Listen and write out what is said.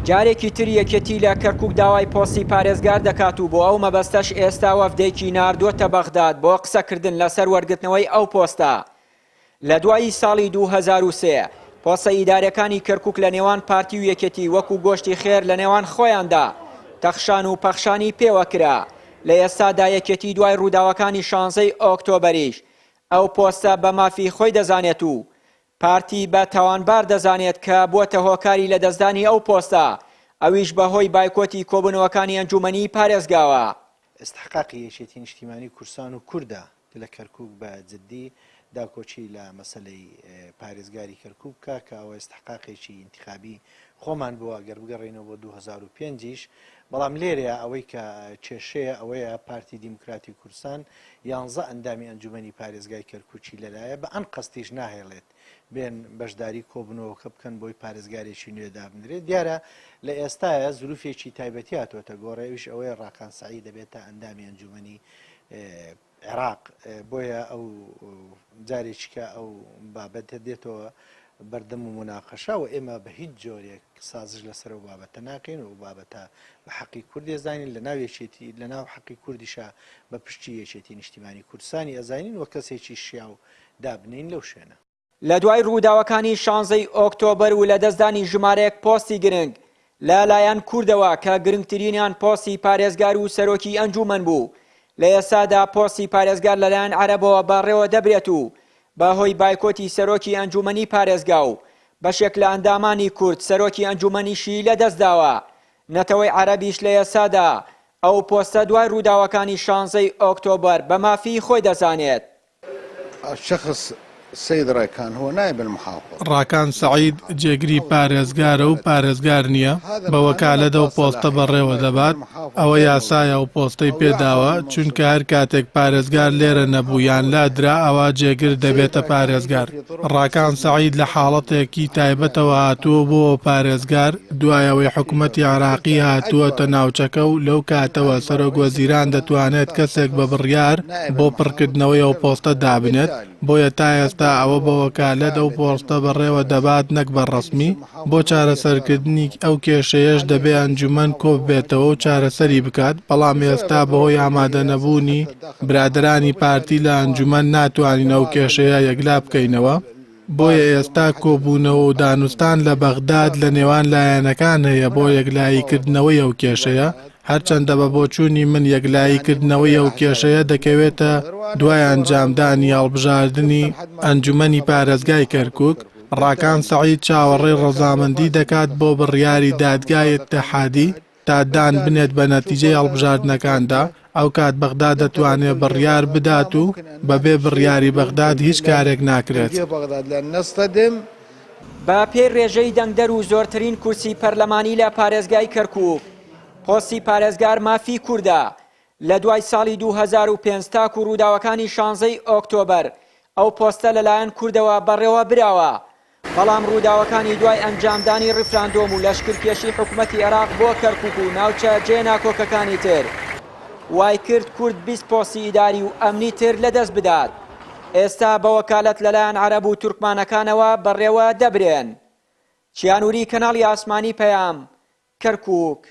جارێکی تر یەکێتی لە کەرکوک داوای پۆستی پارێزگار دەکات و بۆ ئەو مەبەستەش ئێستا وەفدێکی ناردووەتە بەغداد بۆ قسەکردن لەسەر وەرگرتنەوەی ئەو پۆستە. لە دوایی ساڵی 2003 پۆستە ئیداریەکانی کەرکوک لە نێوان پارتی و یەکێتی وەکو گۆشتی خێر لە نێوان خۆیاندا تەخشان و پەخشانی پێوە کرا. لە ئێستادا یەکێتی دوای ڕووداوەکانی شانزەی ئۆکتۆبەریش ئەو پۆستە بە مافی خۆی دەزانێت و پارتی بە تاوانبار دەزانێت کە بووەتە هۆکاری لەدەستدانی ئەو پۆستە، ئەویش بەهۆی بایکۆتی کۆبوونەوەکانی ئەنجوومەنی پارێزگاوە. ئیستحقاقی یەکێتی نیشتیمانی کوردستان و کوردە لە کەرکوک بە جدی داکۆکی لە مەسەلەی پارێزگاری کەرکوک بکا کە ئەوە ئیستحقاقێکی ئینتخابی خۆمان بووە گەر بگەڕێینەوە بۆ 2005 یش بەڵام لێرەیا ئەوەی کە کێشەیە ئەوەیە پارتی دیموکراتی کوردستان یانزە ئەندامی ئەنجومەنی پارێزگای کەرکوکی لەلایە بە ئەنقەستیش ناهێڵێت بێن بەشداری کۆبنەوەکە بکەن بۆی پارێزگارێکی نوێ دابنرێت دیارە لە ئێستاە زروفێکی تایبەتی هاتۆتە گۆڕێ ئەویش ئەوەیە ڕاکان سەعید دەبێتە ئەندامی ئەنجومەنی عێراق، بۆیە ئەو جارێکیکە ئەو بابەتە دێتەوە بەردەم و موناقەشە و ئێمە بە هیچ جۆرێک سازش لەسەر ئەو بابەتە ناکەین و ئەو بابەتە بە حەقی کورد ئەزانین لە ناو یەکێتی لە ناو حەقی کوردیشا بە پشتی یەکێتی نیشتیمانی کوردستانی ئەزانین و کەسێکی شیاو دابنێین لەو شوێنە. لە دوای رووداوەکانی شانزەی ئۆکتۆبەر و لەدەستدانی ژمارەیەک پۆستی گرنگ لە لایەن کوردەوە کە گرنگترینیان پۆستی پارێزگار و سەرۆکی ئەنجوومەن بوو، لە ئێستادا پۆستی پارێزگار لەلایەن عەرەبەوە بەڕێوە دەبرێت و بە هۆی بایکۆتی سەرۆکی ئەنجوومەنی پارێزگا و بەشێک لە ئەندامانی کورد سەرۆکی ئەنجوومەنیشی لەدەستداوە. نەتەوەی عەرەبیش لە ئێستادا ئەو پۆستە دوای رووداوەکانی شانزەی ئۆکتۆبەر بە مافی خۆی دەزانێت. الشخص السيد راكان هو نائب المحافظ. ڕاکان سەعید جێگری پارێزگارە و پارێزگار نییە، بە وەکالەت ئەو پۆستە بەڕێوە دەبات، ئەوە یاسایە ئەو پۆستەی پێداوە، چونکە هەر کاتێک پارێزگار لێرە نەبوو یان لادرا ئەوا جێگر دەبێتە پارێزگار. ڕاکان سەعید لە حاڵەتێکی تایبەتەوە هاتووە و بۆوە پارێزگار، دوای ئەوەی حکومەتی عێراقی هاتووەتە ناوچەکە و لەو کاتەوە سەرۆک وەزیران دەتوانێت کەسێک بە بڕیار بۆ پڕکردنەوەی ئەو پۆستە دابنێت، بۆیە تا ئێستا ئەوە بە وەکالەت ئەو پۆستە بەڕێوە دەبات نەک بە ڕەسمی، بۆ چارەسەرکردنی ئەو کێشەیەش دەبێ ئەنجومەن کۆببێتەوە و چارەسەری بکات، بەڵام ئێستا بەهۆی ئامادەنەبوونی برادەرانی پارتی لە ئەنجومەن ناتوانین ئەو کێشەیە یەکلا بکەینەوە. بۆیە ئێستا کۆبوونەوە و دانوستان لە بەغداد لە نێوان لایەنەکان هەیە بۆ یەکلاییکردنەوەی ئەو کێشەیە، هەرچەندە بە بۆچوونی من یەکلاییکردنەوەی ئەو کێشەیە دەکەوێتە دوای ئەنجامدانی هەڵبژاردنی ئەنجومەنی پارێزگای کەرکوک، ڕاکان سەعید چاوەڕێی ڕەزامەندی دەکات بۆ بڕیاری دادگای ئیتحادی. تا دان بنێت بە نەتیجەی هەڵبژاردنەکاندا، ئەوکات بەغدا دەتوانێت بڕیار بدات و بەبێ بڕیاری بەغداد هیچ کارێک ناکرێت. بە پێی رێژەی دەنگدەر و زۆرترین کورسی پەرلەمانی لە پارێزگای کەرکوک، پۆستی پارێزگار مافی کوردە. لە دوای ساڵی 2005 تاکو رووداوەکانی شانزەی ئۆکتۆبەر ئەو پۆستە لەلایەن کوردەوە بەڕێوە براوە. بەڵام رووداوەکانی دوای ئەنجامدانی ریفراندۆم و لەشکرکێشی حکومەتی عێراق بۆ کەرکوک و ناوچە جێ ناکۆکەکانی تر وایکرد کورد 20 پۆستی ئیداری و ئەمنی تر لەدەست بدات ئێستا بە وەکالەت لەلایەن عەرەب و تورکمانەکانەوە بەڕێوە دەبرێن. چیانوری کەناڵی ئاسمانی پەیام، کەرکوک.